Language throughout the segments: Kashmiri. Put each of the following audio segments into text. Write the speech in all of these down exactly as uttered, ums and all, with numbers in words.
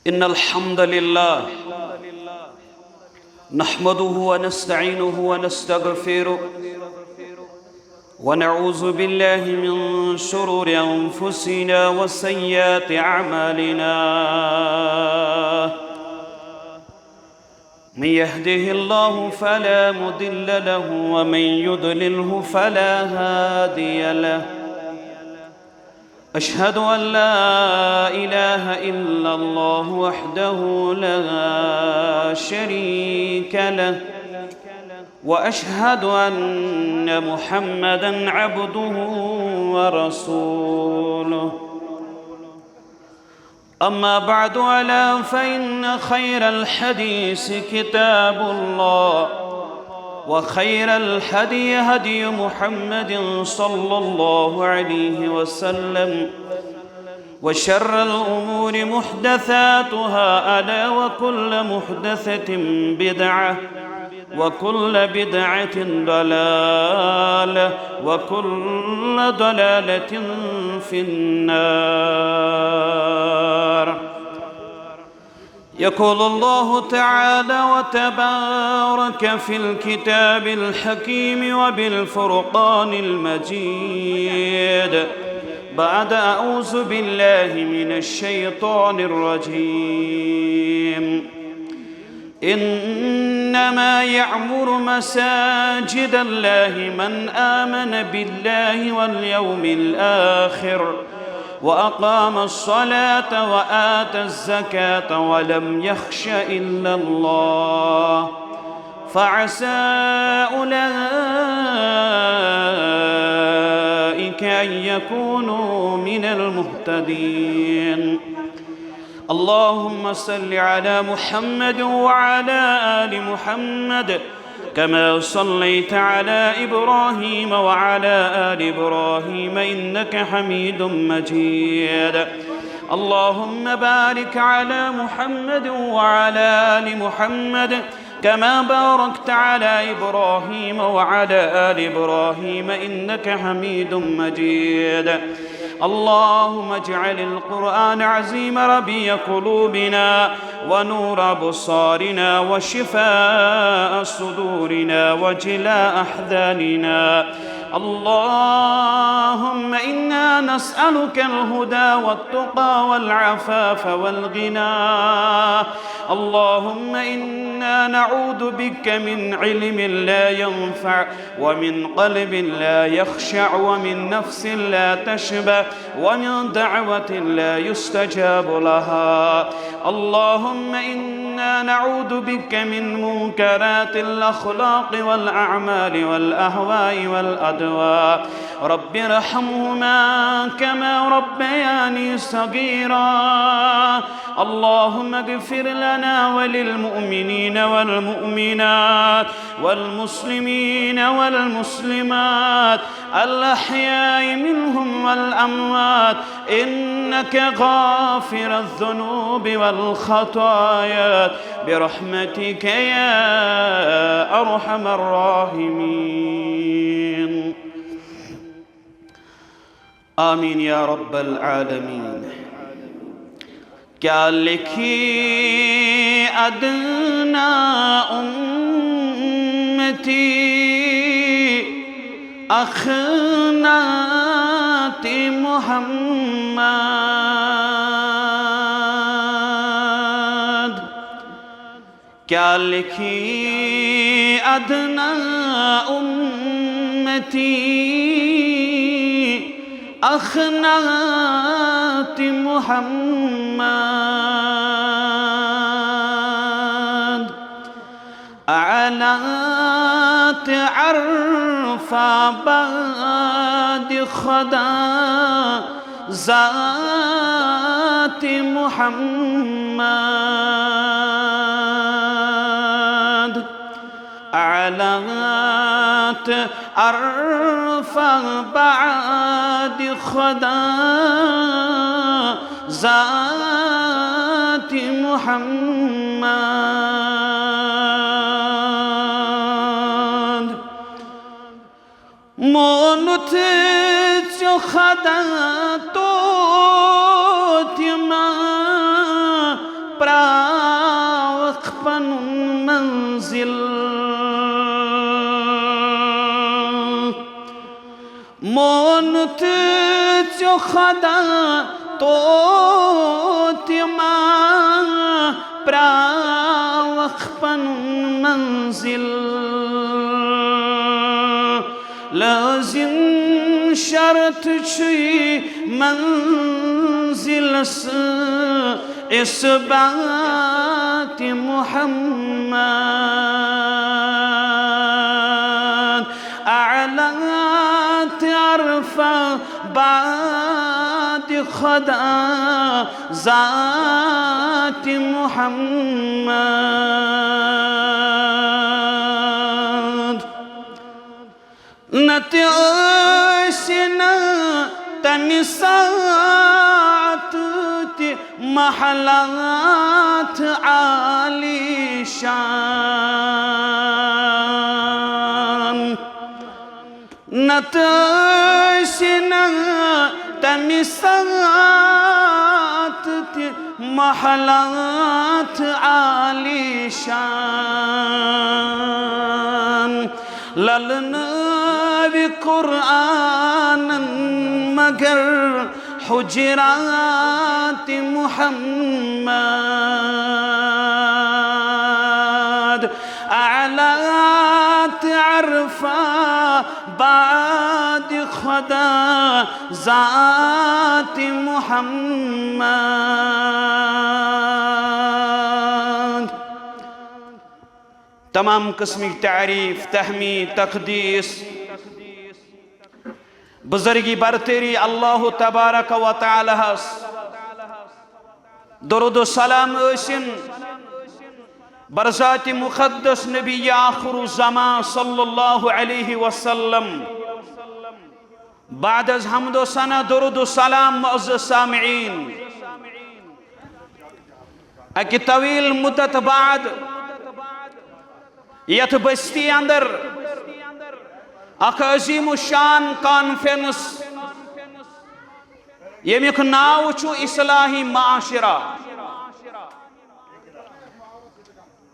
إن الحمد لله نحمده ونستعينه ونستغفره، ونعوذ بالله من شرور أنفسنا وسيئات أعمالنا. من يهده الله فلا مضل له، ومن يضلله فلا هادي له. أشهد أن لا إله إلا الله وحده لا شريك له، وأشهد أن محمدا عبده ورسوله. أما بعد، ألا فإن خير الحديث كتاب الله، وخير الهدي هدي محمد صلى الله عليه وسلم، وشر الأمور محدثاتها، ألا وكل محدثة بدعة، وكل بدعة ضلالة، وكل ضلالة في النار. يقول الله تعالى وتبارك في الكتاب الحكيم وبالفرقان المجيد، بعد أعوذ بالله من الشيطان الرجيم. إنما يعمر مساجد الله من آمن بالله واليوم الآخر وأقام الصلاة وآتى الزكاة ولم يخش إلا الله، فعسى أولئك أن يكونوا من المهتدين. اللهم صل على محمد وعلى آل محمد، كما صليت على إبراهيم وعلى آل إبراهيم إنك حميد مجيد. اللهم بارك على محمد وعلى آل محمد، كما باركت على إبراهيم وعلى آل إبراهيم إنك حميد مجيد. اللهم اجعل القرآن عظيم ربيع قلوبنا ونور أبصارنا وشفاء صدورنا وجلاء أحزاننا. اللهم إنا نسألك الهدى والتقى والعفاف والغنى. اللهم إنا نعوذ بك من علم لا ينفع، ومن قلب لا يخشع، ومن نفس لا تشبع، ومن دعوة لا يستجاب لها. اللهم إنا نعوذ بك من منكرات الأخلاق والأعمال والأهواء والأدواء. رب ارحمهما كما ربياني صغيرا. اللهم اغفر لنا وللمؤمنين والمؤمنات والمسلمين والمسلمات الأحياء منهم والأموات، إنك غافر الذنوب والخطايا، برحمتك يا أرحم الراحمين. آمین یا رب العالمین۔ کیا لکھی ادنیٰ امتی اخناتِ محمد۔ کیا لکھی ادنیٰ امتی اخناتِ محمد۔ اعلنت عرفہ بعد خدا ذاتِ محمد۔ اعلنت عرفہ بعد خدا ذاتِ محمد۔ مونُتھ ژےٚ خدا توتہِ ما تہٕ ژےٚ خۄدا توتہِ ما پرٛاوَکھ پَنُن منزِل۔ لٲزِم شرط چھُے منزِلَس اثبات محمد۔ اعلیٰ تہٕ عرفہ بعد خدا ذات محمد۔ نتہٕ ٲسۍ نہٕ تَمہِ ساتہٕ تہِ محلات عالی شان۔ نتہٕ ٲسۍ نہٕ تَمہِ ساتہٕ تہِ محلات عالی شان۔ للناوِ قرآنن مگر حجرات محمد۔ اعلیٰ تہٕ عرفہ بعد خدا ذات محمد۔ تمام قسمٕکۍ تعریٖف، تحمید، تقدیٖس، بزرگی برتری اللہ تبارک و تعالیٰ ہس۔ درود و سلام ٲسِن برذات مقدس نبی آخر الزمان صلی اللہ علیہ وسلم۔ بعد از حمد و ثنا، درود و سلام، معزز سامعین، اکہِ طویل مدت بعد یتھ بستی اندر اکھ عظیم الشان کانفرنس، ییٚمیُک ناو چھُ اصلاحی معاشرہ۔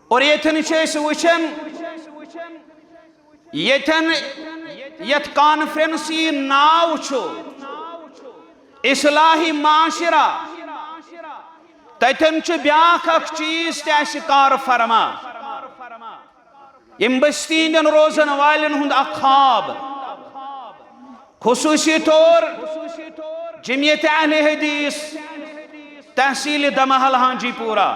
اور ییٚتٮ۪ن چھِ أسۍ وٕچھان، ییٚتٮ۪ن، یتھ کانفرنس یہِ ناو چھُ اصلاحی معاشرہ، تتٮ۪ن چھُ بیاکھ اکھ چیٖز تہِ اسہِ کار فرما۔ یِم بستی ہٕنٛدٮ۪ن روزن والٮ۪ن ہُنٛد اکھ خواب، خصوٗصی طور جمعیت اہل حدیث تحصیل دمحل ہانجی پورہ۔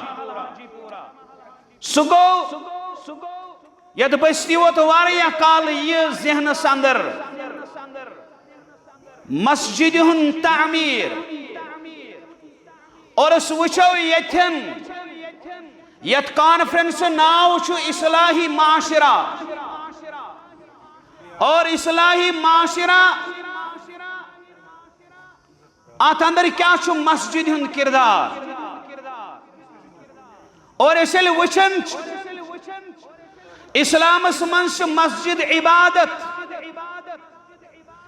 سُہ گوٚو، یتھ بستی ووت واریاہ کال یہِ ذہنس اندر، مسجد ہُنٛد تعمیٖر۔ اور أسۍ وٕچھو ییٚتھٮ۪ن، یتھ کانفرنس ناو چھُ اصلاحی معاشرہ۔ اور اصلاحی معاشرہ، اتھ اندر کیٛاہ چھُ مسجد ہُنٛد کردار؟ اور أسۍ ییٚلہِ وٕچھان چھِ، اسلامس منٛز چھِ مسجد عبادت،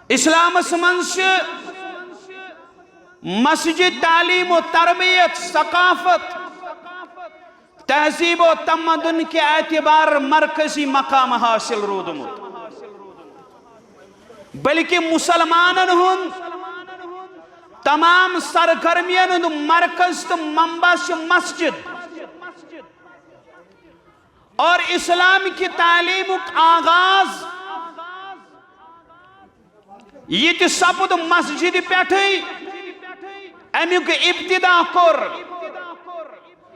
اسلامس منٛز چھِ مسجد تعلیم و تربیت، ثقافت، تہذیب و تمدن کہِ اعتبار مرکزی مقام حاصل روٗدمُت، بلکہ مسلمانن ہُنٛد تمام سرگرمین ہُنٛد مرکز تہٕ منبع چھِ مسجد۔ اور اسلام کہِ تعلیمُک آغاز یہِ تہِ سپُد مسجد پٮ۪ٹھٕے، امیُک ابتدا کوٚر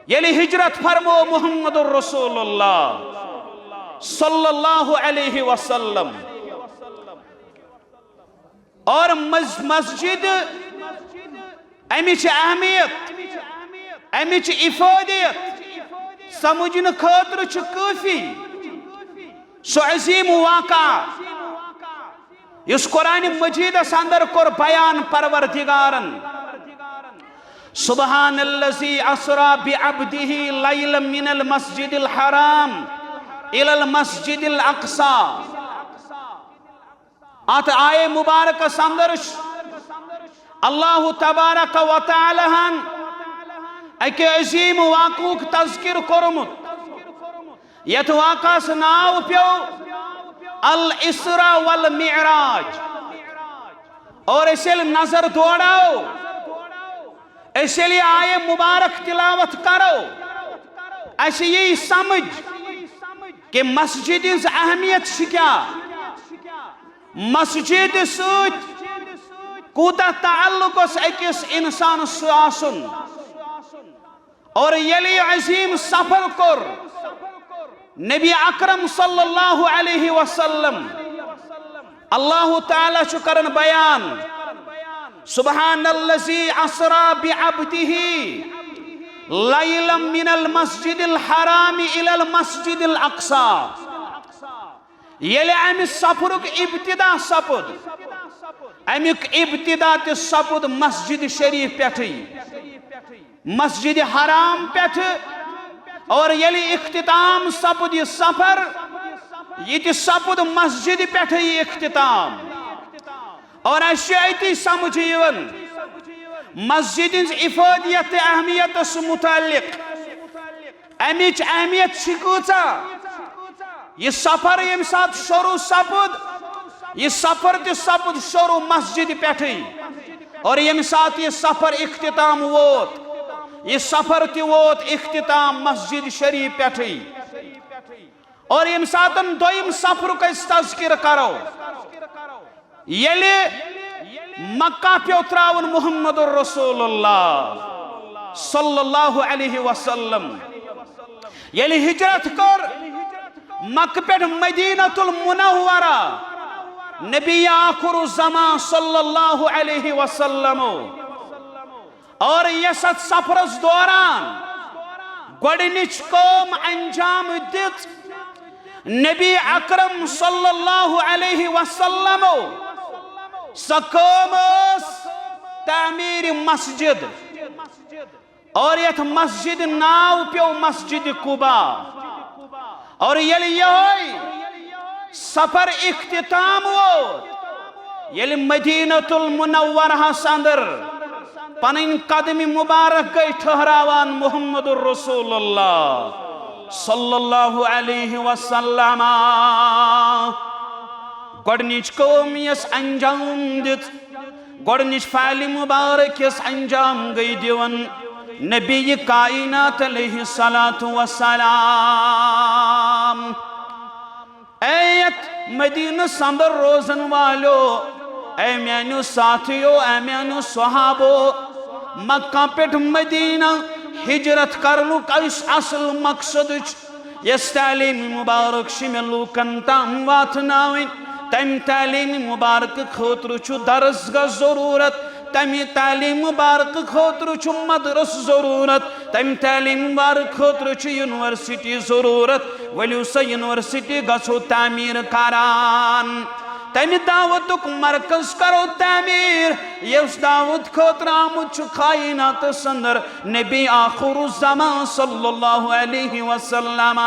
ییٚلہِ ہجرت فرمو محمد رسول اللہ صلی اللہ علیہ وسلم۔ اور مس-، مسجد، امِچ اہمیت، امِچ افادیت سمجھنہٕ خٲطرٕ چھُ کٲفی سُہ عظیم واقعہ یُس قرآن مجیدس اندر کوٚر بیان پروردگارن۔ سبحان الذي اسرا بعبده ليلا من المسجد الحرام الى المسجد الاقصى۔ اتھ آیے مبارکس اندر چھُ اللہ تبارک و تعالیٰ ہن اکہِ عظیم واقعُک تذکر کوٚرمُت۔ یتھ واقعس ناو پیو الاسراء والمعراج۔ اور أسۍ ییٚلہِ نظر دوڑاو، أسۍ ییٚلہِ یہِ آیہِ مبارک تلاوت کرو، اَسہِ یی سمجھ کہِ مسجد ہٕنٛز اہمیت چھِ کیٛاہ، مسجد سۭتۍ کوٗتاہ تعلق گوٚژھ أکِس اِنسانَس آسُن۔ اور ییٚلہِ یہِ عظیٖم سفر کوٚر، نبی اکرم صلی اللہ علیہ وسلم، اللہ تعالیٰ چھُ کران بیان، سبحان الذی اسرا بعبدہ لیلا من المسجد الحرام الی المسجد الاقصی۔ ییٚلہِ امہِ سفرُک ابتدا سپُد، امیُک ابتدا تہِ سپُد مسجد شریف پٮ۪ٹھٕے، مسجد حرام پٮ۪ٹھٕ۔ اور ییٚلہِ اختتام سپُد یہِ سفر، یہِ تہِ سپُد مسجد پٮ۪ٹھٕے اختتام۔ اور اَسہِ چھُ أتی سمجھ یِوان مسجد ہٕنٛز افٲدیت تہٕ اہمیتس متعلق۔ امِچ اہمیت چھِ کۭژاہ؟ یہِ سفر ییٚمہِ ساتہٕ شروع سپُد، یہِ سفر تہِ سپُد شروع مسجد پٮ۪ٹھٕے۔ اور ییٚمہِ ساتہٕ یہِ سفر اختتام ووت، یہِ سفر تہِ ووت اختتام مسجد شریف پٮ۪ٹھٕے۔ اور ییٚمہِ ساتہٕ دوٚیِم سفرُک أسۍ تذکرٕ کرو، ییٚلہِ مکہ پیوٚو ترٛاوُن محمد رسول اللہ صلی اللہ علیہ وسلم، ییٚلہِ ہجرت کٔر مکہ پٮ۪ٹھ مدینہ المنورہ، نبی آخر الزمان صلی اللہ علیہ وسلم، اور یس اتھ سفرس دوران گۄڈنِچ کٲم انجام دِژ نبی اکرم صلی اللہ علیہ وسلم، سۄ کٲم ٲس تعمیٖر مسجد۔ اور یتھ مسجد ناو پیوٚو مسجد قباء۔ اور ییٚلہِ یِہوٚے سفر اختتام ووت، ییٚلہِ مدینہ المنورہس اندر پنٕنۍ قدمہِ مبارک گٔے ٹھہراوان محمد رسول اللہ صلی اللہ علیہ وسلم، گۄڈنِچ کٲم یۄس انجام دِژ، گۄڈنِچ فعلِ مبارک یۄس انجام گٔے دِوان نبی کائنات علیہ الصلوۃ والسلام۔ اے یتھ مدینس اندر روزن والیو، اے میانیو ساتھیو، اے میانیو صحابو، مکہ پٮ۪ٹھ مدینہ ہجرت کرنُک یُس اصل مقصد چھُ، یۄس تعلیٖم مُبارک چھِ مےٚ لوٗکن تام واتناوٕنۍ، تَمہِ تعلیٖم مُبارک خٲطرٕ چھُ درسگاہ ضروٗرت، تَمہِ تعلیٖم مُبارک خٲطرٕ چھُ مدرس ضروٗرت، تَمہِ تعلیٖم مُبارک خٲطرٕ چھُ یونیورسٹی ضروٗرت۔ ؤلِو سا یونیورسٹی گژھو تعمیٖر کران، تَمہِ دعوتُک مرکز کرو تعمیٖر، یُس دعوت خٲطرٕ آمُت چھُ کائناتس اندر نبی آخر الزمان صلی اللہ علیہ وسلم۔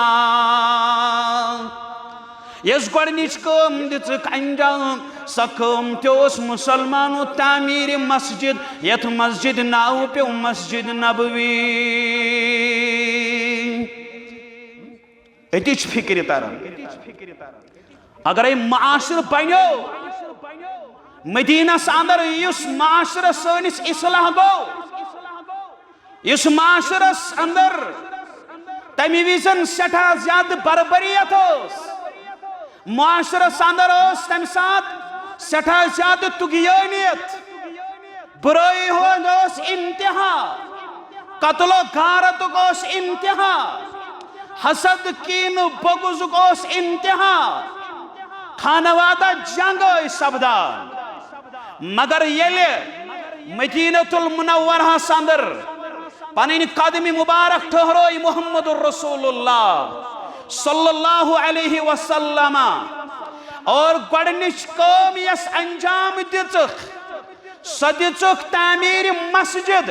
یۄس گۄڈنِچ کٲم دِژٕکھ انجام، سۄ کٲم تہِ اوس مسلمانو تعمیٖرِ مسجد، یتھ مسجد ناو پیوٚو مسجد نبوی۔ أتی چھِ فکرِ تران۔ اگرے معاشرٕ بنیو، مدینس اندر یُس معاشرٕ سٲنِس اصلاح گوٚو، یُس معاشرس اندر تمہِ وِزن سٮ۪ٹھاہ زیادٕ بربریت ٲس، معاشرس اندر ٲس تمہِ ساتہٕ سٮ۪ٹھاہ زیادٕ طغیانیت، برٲیی ہُنٛد اوس انتہا، قتل و غارتُک اوس انتہا، حسد، کینہٕ، بغضُک اوس انتہا، خانوادہ جنگ ٲسۍ سپدان۔ مگر ییٚلہِ مدینہ المنورہس اندر پنٕنۍ قدمہِ مبارک ٹھہرٲے محمد رسول اللہ صلی اللہ علیہ وسلم، اور گۄڈنِچ کٲم یۄس انجام دِژٕکھ، سۄ دِژٕکھ تعمیٖرِ مسجد،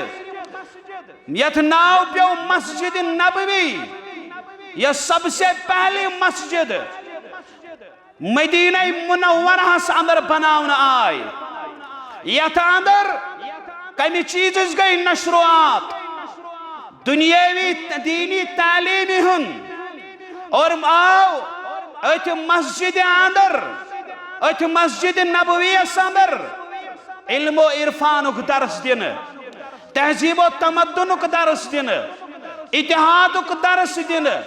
یتھ ناو پیوٚو مسجد نبوی، یۄس سب سے پہلی مسجد مدینہ منورہس اندر بناونہٕ آے، یتھ اندر کمہِ چیزٕچ گٔے نشروات، دنیاوی دینی تعلیمہِ ہُنٛد، اور آو أتھۍ مسجد اندر، أتھۍ مسجد نبویس اندر علم و عرفانُک درس دِنہٕ، تہذیب و تمدنُک درس دِنہٕ، اتحادُک درس دِنہٕ،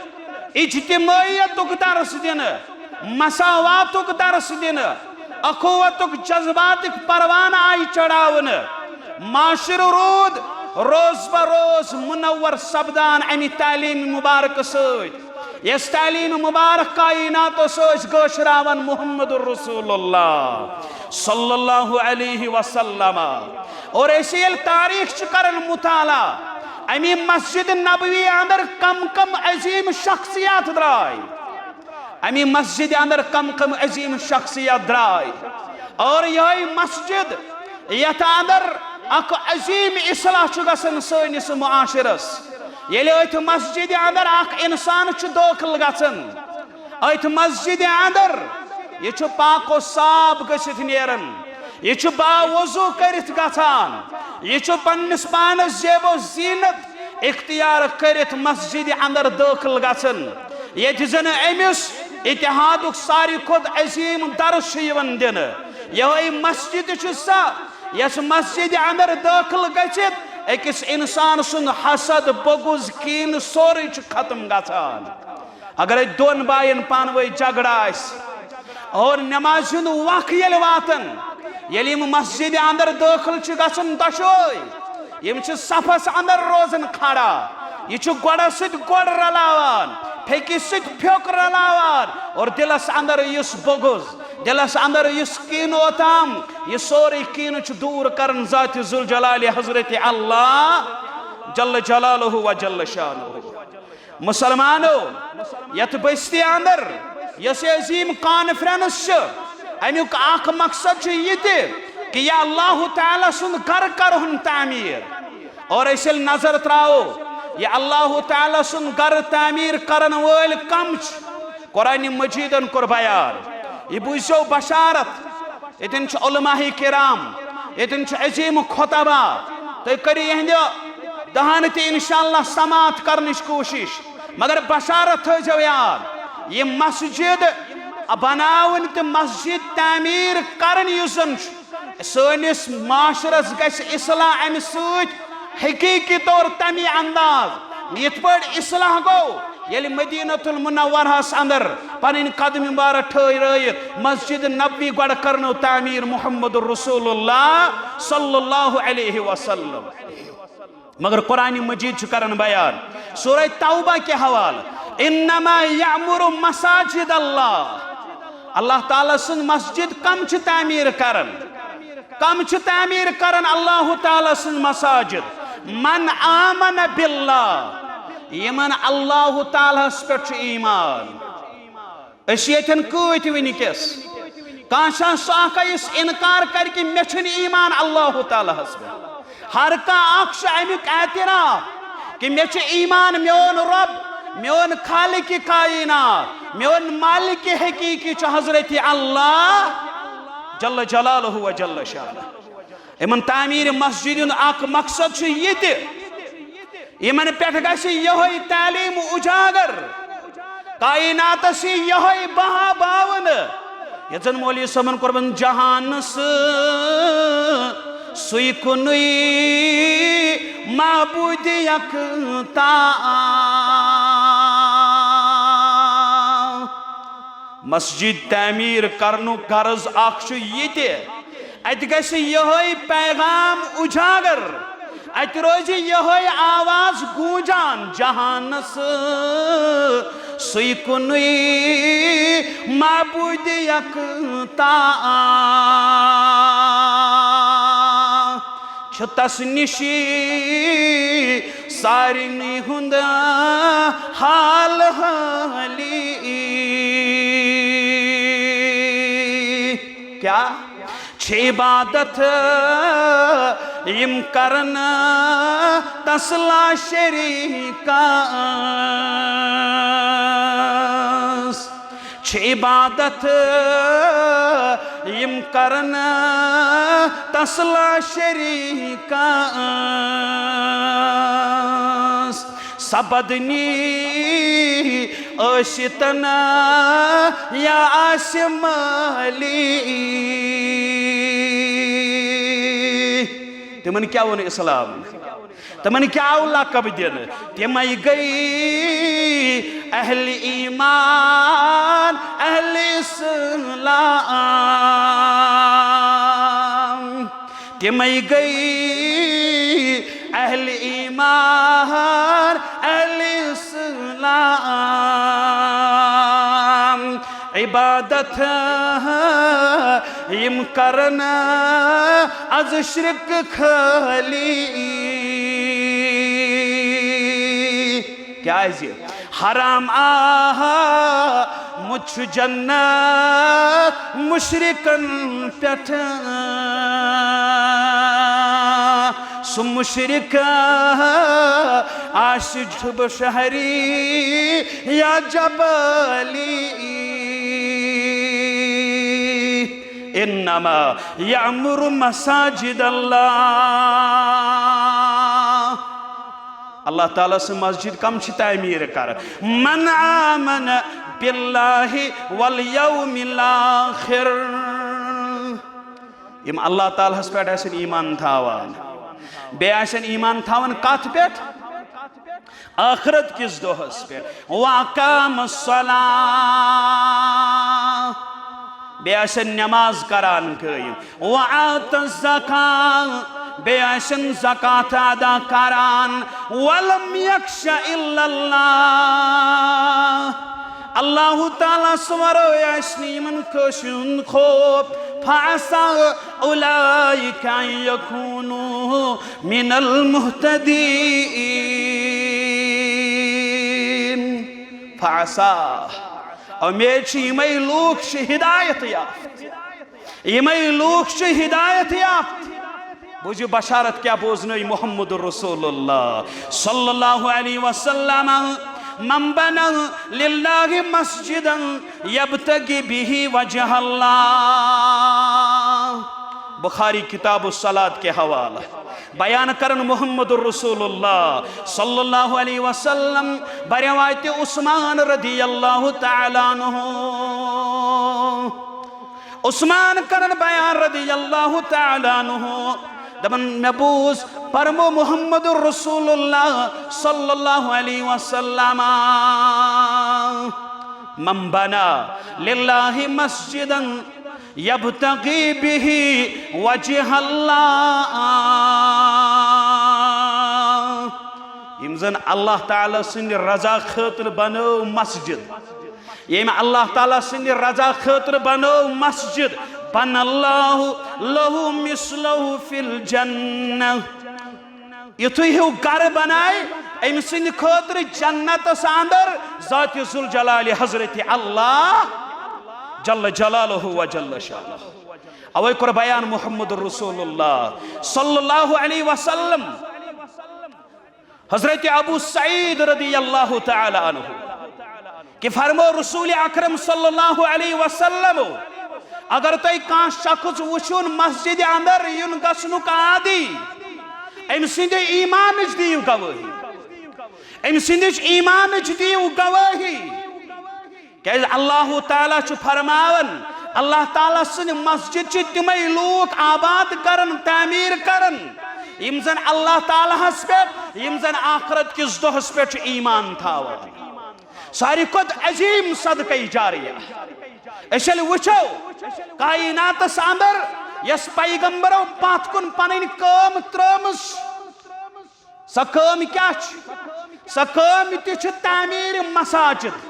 اجتماعیتُک درس دِنہٕ، مساواتُک درس دِنہٕ، اخوتُک جذباتٕکۍ پروانہٕ آیہِ چڑاونہٕ۔ معاشرٕ روٗد روز بہ روز منور سپدان امہِ تعلیٖم مبارکہٕ سۭتۍ۔ یس تعلیٖم مبارک کائناتس ٲسۍ گٲشراوان محمد رسول اللہ صلی اللہ علیہ وسلم۔ اور أسۍ ییٚلہِ تاریخ چھِ کران مطالعہ، امی مسجد نبوی اندر کم کم عظیم شخصیات درائے، امی مسجد اندر کم کم عظیم شخصیات درائے۔ اور یہے مسجد یتھ اندر اکھ عظیم اصلاح چھُ گژھان سٲنِس معاشرس۔ ییٚلہِ أتھۍ مسجدِ اندر اکھ انسان چھُ دٲخل گژھان، أتھۍ مسجدِ اندر یہِ چھُ پاک و صاف گٔژھِتھ نیران، یہِ چھُ باوضو کٔرِتھ گژھان، یہِ چھُ پننِس پانس زیب و زینت اختیار کٔرِتھ مسجدِ اندر دٲخل گژھان، ییٚتہِ زن أمِس اتحادُک ساروی کھۄتہٕ عظیم درس چھُ یِوان دِنہٕ۔ یہے مسجد چھِ سۄ، یس مسجدِ اندر دٲخل گٔژھِتھ أکِس انسان سُنٛد حسد، بغض، کینہٕ سورُے چھُ ختم گژھان۔ اگرے دۄن باین پانہٕ وٲنۍ جھگڑٕ آسہِ اور نمازِ ہُنٛد وق ییٚلہِ واتان، ییٚلہِ یِم مسجدِ اندر دٲخل چھِ گژھان دۄشوے، یِم چھِ صفس اندر روزان کھڑا۔ یہِ چھُ گۄڈس سۭتۍ گۄڈ رلاوان، پھیٚکِس سۭتۍ پھیوٚک رلاوان، اور دلس اندر یُس بغض، دلس اندر یُس کینہٕ اوتام، یہِ سورُے کینہٕ چھُ دوٗر کران ذاتِ ذوالجلال حضرت اللہ جل جلالہ و جل شانہ۔ مسلمانو، یتھ بستی اندر یۄس یہِ عظیم کانفرنس چھِ، امیُک اکھ مقصد چھُ یہِ تہِ کہ یہِ اللہ تعالیٰ سُنٛد گرٕ کرہون تعمیٖر۔ اور أسۍ ییٚلہِ نظر تراوو، یہِ اللہ تعالیٰ سُنٛد گرٕ تعمیٖر کرن وٲلۍ کم چھِ؟ قرآن مجیدن کوٚر بیان، یہِ بوٗزیو بشارت۔ ییٚتٮ۪ن چھِ علماء کرام، ییٚتٮ۪ن چھِ عظیم خطبا۔ تُہۍ کٔرِو یِہنٛدِ دہانہٕ تہِ انشاءاللہ سماعت کرنٕچ کوٗشش، مگر بشارت تھٲیزیو یاد، یہِ مسجد بناوٕنۍ تہٕ مسجد تعمیٖر کرٕنۍ یُس زن چھُ، سٲنِس معاشرس گژھِ اصلاح امہِ سۭتۍ، حقیقی طور تمی انداز یِتھ پٲٹھۍ اصلاح گوٚو ییٚلہِ مدینہ المنورہس اندر پنٕنۍ قدم مبارک ٹھہرٲیِتھ مسجد نبوی گۄڈٕ کرنو تعمیٖر محمد رسول اللہ صلی اللہ علیہ وسلم۔ مگر قرآن مجید چھُ کران بیان سورہ توبہ کہِ حوالہٕ، انما یعمر مساجد اللہ، اللہ تعالیٰ سٕنٛز مسجد کم چھِ تعمیٖر کران؟ کم چھِ تعمیٖر کران اللہ تعالیٰ سٕنٛز مساجد؟ من آمن باللہ، یِمن اللہ تعالیٰ ہس پٮ۪ٹھ چھُ ایمان۔ أسۍ ییٚتٮ۪ن کۭتۍ وٕنکیٚس؟ کانٛہہ چھا سُہ اکھ یُس انکار کرِ کہِ مےٚ چھُنہٕ ایمان اللہ تعالیٰ ہس پٮ۪ٹھ؟ ہر کانٛہہ اکھ چھُ امیُک اعتراف کہِ مےٚ چھُ ایمان میون رب، میون خالق کائنات، میون مالک حقیقی چھُ حضرت اللہ جل جلالہ و جل شانہ۔ یِمن تعمیٖر مسجد ہُنٛد اکھ مقصد چھُ یہِ تہِ، یِمن پٮ۪ٹھ گژھِ یِہوٚے تعلیٖم اُجاگر، کائناتس یی یِہوٚے بہا باونہٕ، یتھ زن مولوی صٲبن کوٚرمُت جہانس سُے کُنُے معبوٗد یکتا۔ مسجد تعمیٖر کرنُک غرض اکھ چھُ یہِ تہِ، اتہِ گژھِ یِہوٚے پیغام اُجاگر، اتہِ روزِ یِہوٚے آواز گوٗنجان جہانس سُے کُنُے معبوٗد یکتا۔ چھُ تس نِشی سارنٕے ہُنٛد حال حٲلی۔ کیٛاہ چھِ عبادت یِم کرن تس لا شریکس؟ چھِ عبادت یِم کرن تس لا شریکس، سبدنی ٲسِتن یا آسہِ مٲلی۔ تِمن کیٛاہ ووٚن اسلام؟ تِمن کیٛاہ آو لقب دِنہٕ؟ تِمے گٔے اہل ایمان، اہل اسلام۔ تِمے گٔے اہل ایمان، اہل اسلام۔ عبادت یِم کرن از شرک خالی۔ کیازِ؟ حرام آمُت چھُ جنت مشرکن پٮ۪ٹھ۔ سُہ مشرک آسہِ جُب شہری یا جبلی۔ انما یعمر مساجد اللہ۔ اللہ تعالیٰ سٕنٛز مسجد کم چھِ تعمیٖر کران؟ من آمن باللہ والیوم الاخر۔ یِم اللہ تعالیٰ ہس پٮ۪ٹھ آسن ایمان تھاوان، بیٚیہِ آسن ایمان تھاوان کتھ پٮ۪ٹھ؟ آخرت کِس دۄہس پٮ۪ٹھ۔ واقام الصلاۃ، بیٚیہِ آسن نماز کران قٲیِم۔ وآت الزکاۃ، بیٚیہِ آسن زکات ادا کران۔ ولم یخش الا اللہ، اللہ تعالیٰ ہس ورٲے آسہِ نہٕ یِمن کٲنٛسہِ ہُنٛد خوف۔ فعسیٰ اولئک ان یکونوا من المہتدین۔ فعسیٰ، اُمید چھِ یِمے لوٗکھ چھِ ہدایت یافتہٕ۔ یِمے لوٗکھ چھِ ہدایت یافتہٕ۔ بوٗزِو بشارت کیٛاہ بوزنٲے محمد رسول اللہ صلی اللہ علیہ وسلم۔ من بنى للہ مسجدا یبتغی بہ وجہ اللہ۔ بخاری کتاب الصلاۃ کے حوالہ بیان کرن محمد رسول اللہ صلی اللہ علیہ وسلم بروایت عثمان رضی اللہ تعالیٰ عنہ۔ عثمان کرن بیان رضی اللہ تعالیٰ عنہ، دپان مےٚ بوٗز، فرمو محمد رسول اللہ صلی اللہ علیہ وسلم، من بنى للہ مسجدا یبتغی بہ وجہ اللہ۔ یِم زن اللہ تعالیٰ سٕنٛدِ رضا خٲطرٕ بنٲو مسجد، ییٚمۍ اللہ تعالیٰ سٕنٛدِ رضا خٲطرٕ بنٲو مسجد، بنى اللہ لہ مثلہ فی الجنہ۔ یُتھُے ہیوٗ گرٕ بنایہِ أمۍ سٕنٛدِ خٲطرٕ جنتس اندر ذاتِ ذوالجلال حضرت اللہ جل جلالہ و جل شانہ۔ اوے کوٚر بیان محمد رسول اللہ صلی اللہ علیہ وسلم۔ حضرت ابو سعید رضی اللہ تعالیٰ عنہ کہ فرمو رسول اکرم صلی اللہ علیہ وسلم، اگر تُہۍ کانٛہہ شخص وٕچھُن مسجد اندر یُن گژھنُک عادی، أمۍ سٕنٛدِ ایمانٕچ دِیِو گوٲہی، أمۍ سٕنٛدِچ ایمانٕچ دِیِو گوٲہی۔ کیازِ اللہ تعالیٰ چھُ فرماوان، اللہ تعالیٰ سٕنٛدِ مسجد چھِ تِمے لوٗکھ آباد کران، تعمیٖر کران، یِم زن اللہ تعالیٰ ہس پٮ۪ٹھ، یِم زن آخرت کِس دۄہس پٮ۪ٹھ چھِ ایمان تھاوان۔ ساروی کھۄتہٕ عظیٖم صدقہ جاریہ۔ أسۍ ییٚلہِ وٕچھو کائناتس اندر یۄس پیغمبرو پتھ کُن پنٕنۍ کٲم ترٲومٕژ، سۄ کٲم کیٛاہ چھِ؟ سۄ کٲم تہِ چھِ تعمیٖر مساجد۔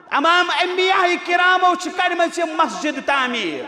تمام انبیاء کرامو چھِ کٔرمٕژ یہِ مسجد تعمیٖر۔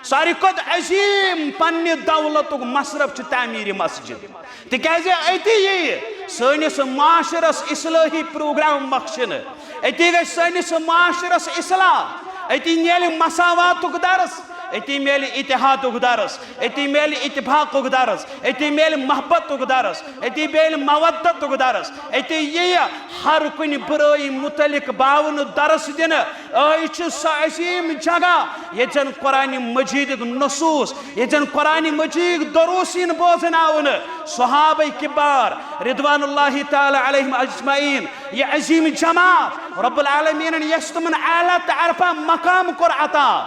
ساروی کھۄتہٕ عظیٖم پننہِ دولتُک مصرف چھُ تعمیٖرِ مسجد۔ تِکیٛازِ أتی یِیہِ سٲنِس معاشرس اصلٲحی پروگرام بخشنہٕ، أتی گژھِ سٲنِس معاشرس اصلاح، أتی میلہِ مساواتُک درس، أتی میلہِ اتحادُک درس، أتی میلہِ اتفاقُک درس، أتی میلہِ محبتُک درس، أتی میلہِ مودتُک درس، أتی یِیہِ ہر کُنہِ بُرٲیی متعلق باونہٕ درس دِنہٕ۔ أے چھِ سۄ عظیٖم جگہ ییٚتہِ زن قرآن مجیدٕکۍ نصوص، ییٚتہِ زن قرآن مجیدٕکۍ دروسیٖن بوزناونہٕ۔ صحابہ کبار رضوان اللہ تعالیٰ علیہم اجمعین، یہِ عظیٖم جماعت رب العالمینن یۄس تِمن اعلیٰ تہٕ ارفع مقام کوٚر عطا،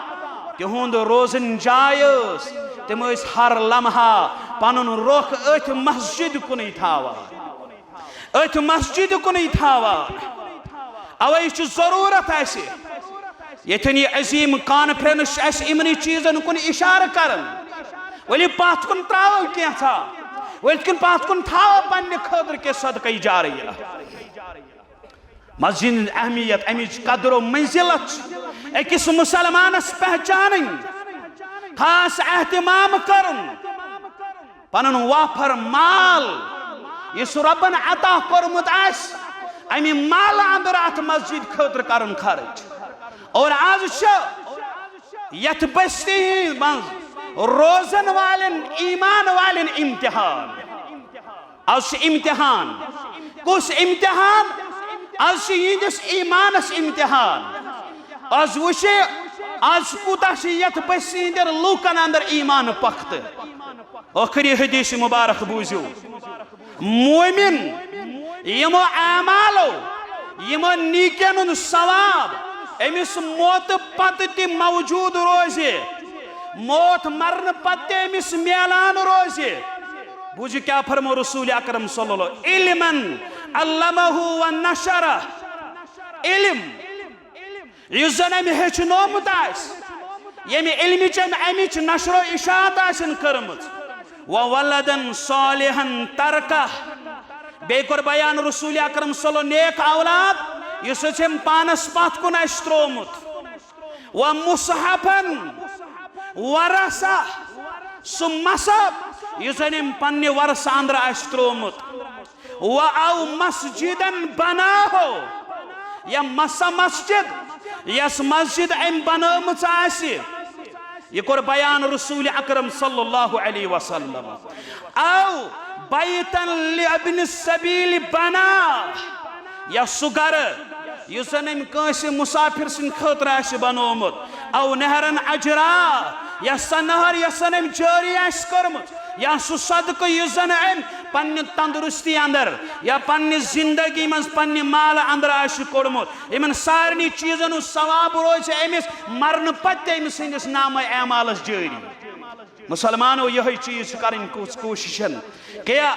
تِہُنٛد روزن جاے ٲس، تِم ٲسۍ ہر لمحہ پنُن رۄخ أتھۍ مسجد کُنُے تھاوان، أتھۍ مسجد کُنُے تھاوان۔ اوے چھُ ضروٗرت اَسہِ ییٚتٮ۪ن یہِ عظیٖم کانفرنس چھِ اَسہِ یِمنٕے چیٖزن کُن اِشارٕ کران۔ ؤلِو پتھ کُن ترٛاوو کینٛژھا، ؤلِو کِنہٕ پتھ کُن تھاوو پننہِ خٲطرٕ کینٛہہ صدقے جاریہ۔ مسجد ہٕنٛز اہمیت، امِچ قدر و منزلت چھِ أکِس مسلمانس پہچانٕنۍ، خاص اہتمام کرُن، پنُن وافر مال یُس رۄبن عطا کوٚرمُت آسہِ، امہِ مالہٕ اندر اتھ مسجد خٲطرٕ کرُن خرٕچ۔ اور از چھِ یتھ بستی منٛز روزن والٮ۪ن ایمان والٮ۪ن امتحان۔ از چھُ امتحان۔ کُس امتحان؟ از چھُ یِہنٛدِس ایمانس امتحان۔ از وٕچھِ، از کوٗتاہ چھِ یتھ بستی ہٕنٛدٮ۪ن لوٗکن اندر ایمان پختہٕ۔ ٲخری حدیث مبارک بوٗزِو۔ مومن یِمو اعمالو، یِمو نیکین ہُنٛد ثواب أمِس موتہٕ پتہٕ تہِ موجود روزِ، موت مرنہٕ پتہٕ تہِ أمِس میلان روزِ۔ بوٗزِو کیٛاہ فرمو رسول اکرم صلی اللہ علیہ وسلم، علمہ و نشرہ، علم یُس زن أمۍ ہیٚچھنومُت آسہِ، ییٚمہِ علمٕچ أمۍ امِچ نشر و اشاعت آسن کٔرمٕژ، و ولدن صالحا ترکہ، بیٚیہِ کوٚر بیان رسول اکرم صلی اللہ علیہ وسلم، نیک اولاد یُس أسۍ أمۍ پانس پتھ کُن آسہِ ترٛوومُت، و مصحفا ورثہ، سُہ مصحف یُس زن أمۍ پننہِ ورثہ اندر آسہِ ترٛوومُت، و او مسجدن بناہ، یا مسا مسجد، یس مسجد أمۍ بنٲومٕژ آسہِ۔ یہِ کوٚر بیان رسول اکرم صلی اللہ علیہ وسلم۔ او بیتن لابن السبیل بناہ، یا سُہ گرٕ یُس زن أمۍ کٲنٛسہِ مسافر سٕنٛدِ خٲطرٕ آسہِ بنوومُت، او نہرن اجرا، یا سۄ نہر یۄس زن أمۍ جٲری آسہِ کٔرمٕژ، یا سُہ صدقہٕ یُس زن أمۍ پننہِ تندرستی اندر یا پننہِ زندگی منٛز پننہِ مالہٕ اندر آسہِ کوٚڑمُت، یِمن سارنٕے چیٖزن ہُنٛد ثواب روزِ أمِس مرنہٕ پتہٕ تہِ أمۍ سٕنٛدِس نامہ اعمالس جٲری۔ مسلمانو، یِہوٚے چیٖز چھِ کرٕنۍ کوٗ-، کوٗشِشن۔ کیٛاہ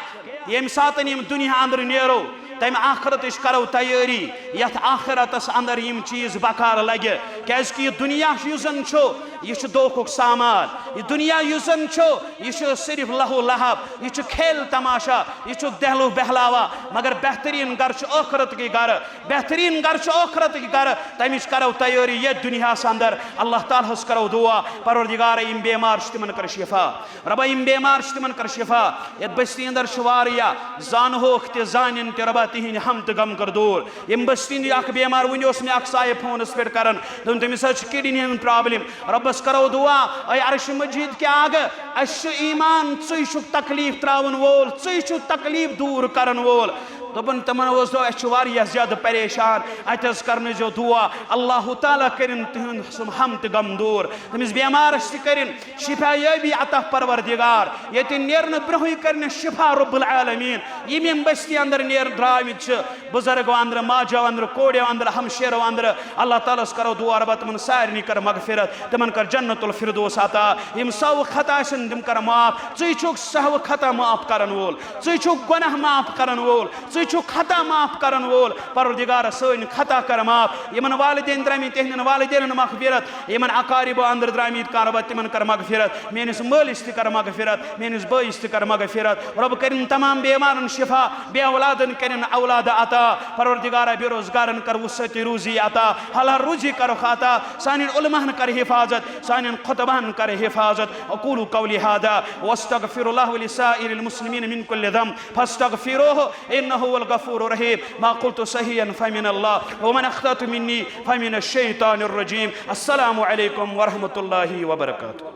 ییٚمہِ ساتہٕ یِم دُنیا اندرٕ نیرو، تَمہِ آخرتٕچ کرو تیٲری، یَتھ آخرتس اندر یِم چیٖز بکار لگہِ۔ کیٛازِ کہِ یہِ دُنیا یُس زن چھُ، یہِ چھُ دھوکُک سامان۔ یہِ دُنیا یُس زن چھُ، یہِ چھُ صرف لہو لہب، یہِ چھُ کھیل تماشا، یہِ چھُ دہلو بہلاوا۔ مگر بہتریٖن گرٕ چھُ ٲخرتٕکی گرٕ، بہتریٖن گرٕ چھُ ٲخرتٕکی گرٕ۔ تَمِچ کرو تیٲری یَتھ دُنیاہس اندر۔ اللہ تعالیٰ ہس کرو دعا، پروردگارا، یِم بیمار چھِ، تِمن کر شفا۔ رۄبا، یِم بیمار چھِ، تِمن کر شفا۔ یتھ بستی اندر چھِ واریاہ زانہوکھ تہِ، زانن تہِ، رۄبا، تِہنٛدۍ ہم تہٕ غم کر دوٗر۔ یِم بستی ہٕنٛدۍ اکھ بیمار، وُنہِ اوس مےٚ اکھ سایہِ فونس پٮ۪ٹھ کران، دوٚپُن، تٔمِس حظ چھِ کڈنی ہٕنٛز پرابلم۔ رۄبس کرو دعا، اے عرش مجید کہِ آگہٕ، اسہِ چھُ ایمان، ژٕے چھُکھ تکلیف تراون وول، ژٕے چھُکھ تکلیف دوٗر کرن وول۔ دوٚپُن، تِمن اوس، دوٚپ، اسہِ چھُ واریاہ زیادٕ پریشان، اتہِ حظ کرنٲیزیو دعا، اللہ تعالیٰ کٔرِن تِہُنٛد سُم ہم تہٕ غم دوٗر۔ تٔمِس بیمارس تہِ کٔرِن شفا یٲبی عطا پروردگار۔ ییٚتہِ نیرنہٕ برونٛہٕے کٔرِنس شفا رب العالمین۔ یِم یِم بستی اندر نیر درٛامٕتۍ چھِ، بزرگو اندرٕ، ماجو اندرٕ، کوڑیو اندرٕ، ہمشیرو اندرٕ، اللہ تعالیٰ ہس کرو دعا، رۄبا، تِمن سارنٕے کر مغفرت، تِمن کر جنت الفردوس عطا۔ یِم سہو خطا آسن، تِم کر معاف۔ ژٕے چھُکھ سہو خطا معاف کرن وول، ژٕے چھُکھ گۄناہ معاف کرن وول، ژٕے چھُکھ خطا معاف کرن وول۔ پروردگار، سٲنۍ خطا کر معاف۔ یِمن والدین درٛامٕتۍ، تِہنٛدٮ۪ن والدینن مغفرت۔ یِمن اقاربو اندر درٛامٕتۍ کر، رۄبا، تِمن کر مغفرت۔ میٲنِس مٲلِس تہِ کر مغفرت، میٲنِس بٲیِس تہِ کر مغفرت۔ رۄب کٔرِن تمام بیمارن شفا، بے اولادن کٔرِن اولاد عطا۔ پروردگارا، بے روزگارن کر وسعت روزی عطا، حلال روزی کرُکھ عطا۔ سانٮ۪ن علماہن کر حفاظت، سانٮ۪ن خطباہن کر حفاظت۔ اقول قولی هذا واستغفر الله ولسائر المسلمين من كل ذنب فاستغفروه انه هو الغفور الرحيم۔ ما قلت صحيحا فمن الله ومن اخطأت مني فمن الشيطان الرجيم۔ السلام عليكم ورحمة الله وبركاته۔